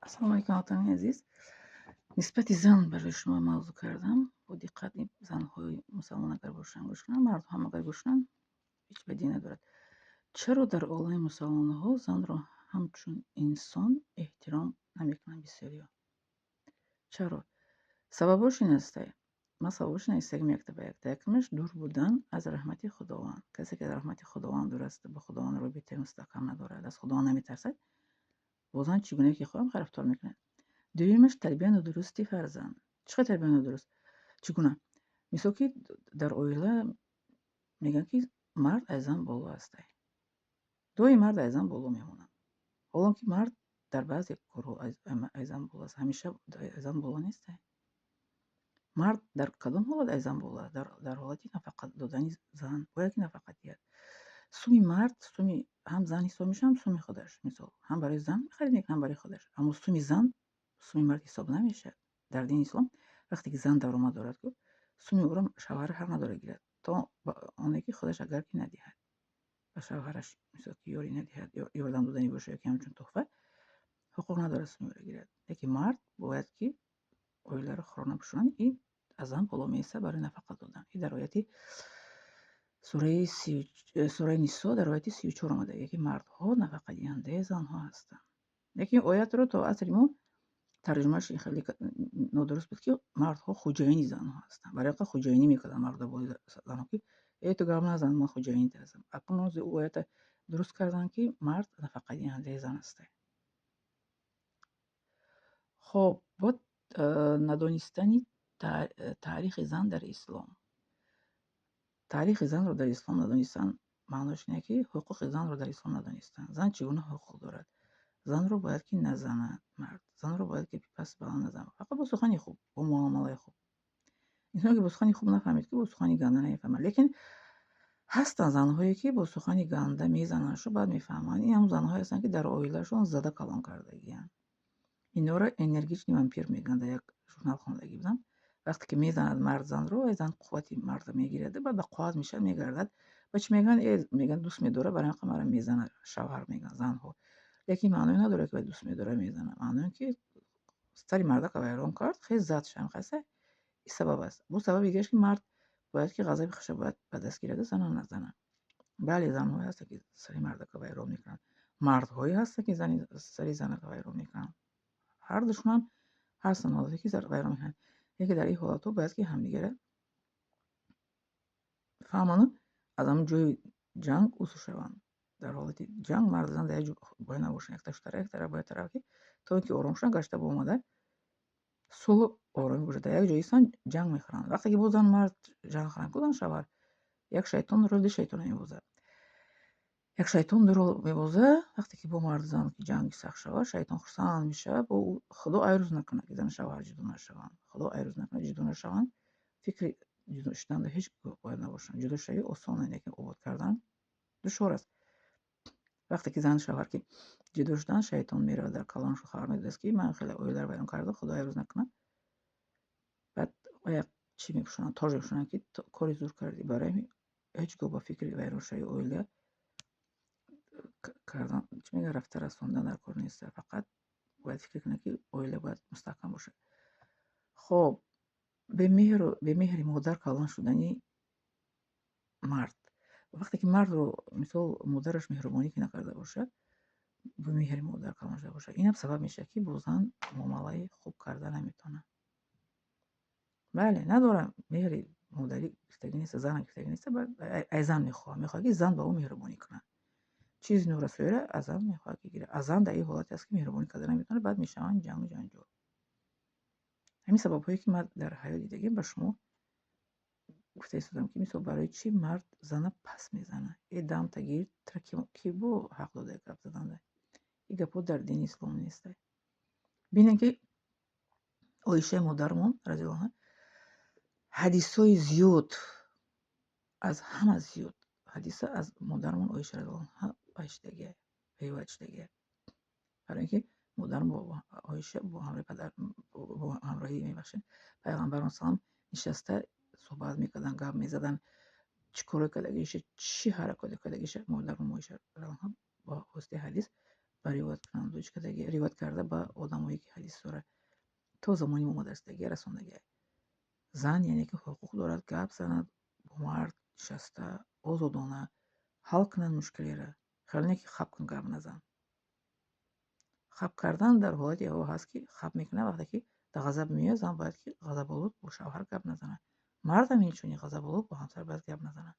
Ассалому алайкум, ҳамватанони азиз. Нисбати зан барои шумо мавзӯъ кардам. Бо диққат занҳои мусалмон агар бошанд, гӯш кунанд, мардҳо ҳам агар гӯш кунанд, ҳеҷ бадӣ надорад. Чаро дар олами мусалмонҳо занро ҳамчун инсон эҳтиром намекунанд бисёриҳо? Чаро? Сабабош ин аст, ман сабабош навистагим якта ба якта. Якумаш: дур будан аз раҳмати Худованд. Касе ки аз раҳмати Худованд дур аст, ба Худованд робитаи мустаҳкам надорад, аз Худованд наметарсад, бо зан чӣ гуна ки хоҳам рафтор мекунад. Дуюмаш: тарбияи нодурусти фарзанд. Чӣ қадр тарбияи нодуруст? Чӣ гуна? Мисол, ки дар оила мегӯянд, ки мард аз зан боло ҳастай. Доим мард аз зан боло мемонад. Ҳолон ки мард дар баъзе корҳо аз зан боло аст, ҳамеша аз зан боло нестай. Мард дар кадом ҳолат аз зан боло аст? Дар ҳолати нафақа додани зан. Бояд ки нафақа диҳад. Суми мард суми ҳам зан ҳисоб мешавад, ҳам суми худаш. Мисол, ҳам барои зан харид мекунад, ҳам барои худаш. Аммо суми зан суми мард ҳисоб намешавад. Дар дини ислом вақте ки зан даромад дорад, ку суми ӯро шавҳар ҳақ надорад гирад, то оне ки худаш агар ки надиҳад. Ба шавҳараш, мисол, ки ёрӣ надиҳад, ёрдам доданӣ бошад ё ки ҳамчун туҳфа, ҳуқуқ надорад суми ӯро гирад. Лекин мард бояд ки оиларо хӯрона пӯшонад, ин аз зан боло меистад барои нафақа додан. Ин дар ояти сураи Нисо, дар ояти 34 омада, ки мардҳо нафақадиҳандаи занҳо ҳастанд. Лекин оятро то асри мо тарҷумааш хеле нодуруст буд, ки мардҳо хуҷаини занҳо ҳастанд. Барои ин хуҷаинӣ мекарданд мардҳо болои занҳо, ки э, ту гап назан, ман хуҷаинит ҳастам. Акнун ӯ оята дуруст карданд, ки мард нафақадиҳандаи зан ҳастад. Хоб, бод надонистани таърихи зан дар ислом. Таърихи занро дар ислом надонистан маънош ине, ки ҳуқуқи занро дар ислом надонистан. Зан чӣ гуна ҳуқуқ дорад? Занро бояд ки назанад мард, занро бояд ки пас баланд назанад, фақат бо сухани хуб, бо муомилаи хуб. Инсоне ки бо сухани хуб нафаҳмед, ки бо сухани ганда намефаҳмад. Лекин ҳастанд занҳое, ки бо сухани ганда мезанандшу, баъд мефаҳманд. Ин ҳамон занҳое ҳастанд, ки дар оилашон зада калон кардагианд. Инора энергичный вампир мегӯянд, дар як журнал хондагӣ будам. Вақте ки мезанад мард занро, вай зан қуввати мардро мегирад, баъд ба қувват мешавад, мегардад. Ба чӣ мегӯянд? Э, мегӯянд, дӯст медорад, барои ҳамин маро мезанад шавҳар, мегӯянд занҳо. Лекин маъное надорад, ки вай дӯст медорад, мезанад. Маъное, ки сари мардака вайрон кард, хез зад шам хаста. Ин сабаб аст. Бо сабаби дигараш, ки мард бояд ки ғазаби худша бояд ба даст гираду зана назанад. Бале, занҳое ҳастанд, ки сари мардака вайрон мекунанд. Мардҳое ҳастанд, ки сари занака вайрон мекунанд. Ҳар душман ҳастанд ҳолате, ки вайрон мекунанд. Лекин дар ин ҳолатҳо бояд ки ҳамдигарро фаҳману аз ҳамон ҷои ҷанг усу шаванд. Дар ҳолати ҷанг марду зан дар як ҷо бояд набошанд. Якташ тараф, як тараф бояд тараф, ки то ин ки ором шаванд, гашта боомада сулҳу оромӣ бошад. Дар як ҷо истанд, ҷанг мехӯранд. Вақте ки боз зан мард ҷанг хӯранд, ку зан шавҳар, як шайтон роли ду шайтонро мебозад. Як шайтон ду рол мебозад. Вақте ки бо марду зан ҷанги сахт шавад, шайтон хурсанд мешавад. Бо Худо айрӯз накунад, ки зану шавҳар ҷудо нашаванд. Худо айрӯз накунад, ҷудо нашаванд. Фикри ҷудо шуданда ҳеҷ бояд набошанд. Ҷудошавӣ осон, лекин обод кардан душвор аст. Вақте ки зану шавҳар ки ҷудо шуданд, шайтон меравад, дар калонашон хабар медодааст, ки ман хеле оиларо вайрон кардам, Худо айрӯз накунад. Баъд як чӣ мепӯшонанд, тоҷ мепӯшонанд, ки кори зур кардӣ. Барои ҳамин ҳеҷ гоҳ ба фикри вайроншавии оила кардан, чӣ мегӯянд, рафта расондан дар кор нест. Фақат бояд фикр кунад, ки оила бояд мустаҳкам бошад. Хоб, бемеҳру бемеҳри модар калон шудани мард. Вақте ки мардро, мисол, модараш меҳрубонӣ ки накарда бошад, бемеҳри модар калон шуда бошад, инам сабаб мешавад, ки бо зан муомилаи хуб карда наметавонад. Бале, надорам меҳри модарӣ гирифтагӣ неста, зана гирифтагӣ неста, ай зан мехоҳад, мехоҳад, ки зан ба ӯ меҳрубонӣ кунад. Чизи норасоиро аз зан мехоҳад, ки гирад. А зан дар ин ҳолате аст, ки меҳрубонӣ карда наметавонад, баъд мешаванд ҷангу ҷанҷол. Ҳамин сабабҳое, ки ман дар ҳаёт дидагим, ба шумо гуфта истодам, ки мисол, барои чӣ мард зана пас мезанад. Э, дамта гир, тра ки бо ҳақ дода гап заданда? Ин гапҳо дар дини ислом нестай. Бинем, ки Оишаи модарамон разиаллоҳу анҳа ҳадисҳои зиёд, аз ҳама зиёд ҳадиса аз модарамон Оиша разиаллоҳу анҳа вай шудагиа, ривоят шудагиа. Барои ин ки модарам бо Оиша бо ҳамроҳи падар, бо ҳамроҳи, мебахшед, пайғамбарон салам нишаста суҳбат мекарданд, гап мезаданд, чӣ корое кардагиша, чӣ ҳаракате кардагиша модарам Оиша разиаллоҳу анҳа бо воситаи ҳадис ба Ба ривоят кунанд, ривоят карда ба одамое, ки ҳадисҳоро то замони мо омадарасидагия расондагия. Зан, яъне ки, ҳуқуқ дорад гап занад бо мард, нишаста, озодона ҳал кунад мушкилеро. Хеле не, ки хап кун, гап назан. Хап кардан дар ҳолати ҳаво ҳаст, ки хап мекунад, вақте ки дар ғазаб меояд, зан бояд, ки ғазаболуд бо шавҳар гап назанад. Мардам инчунин ғазаболуд бо ҳамсар бояд гап назанад.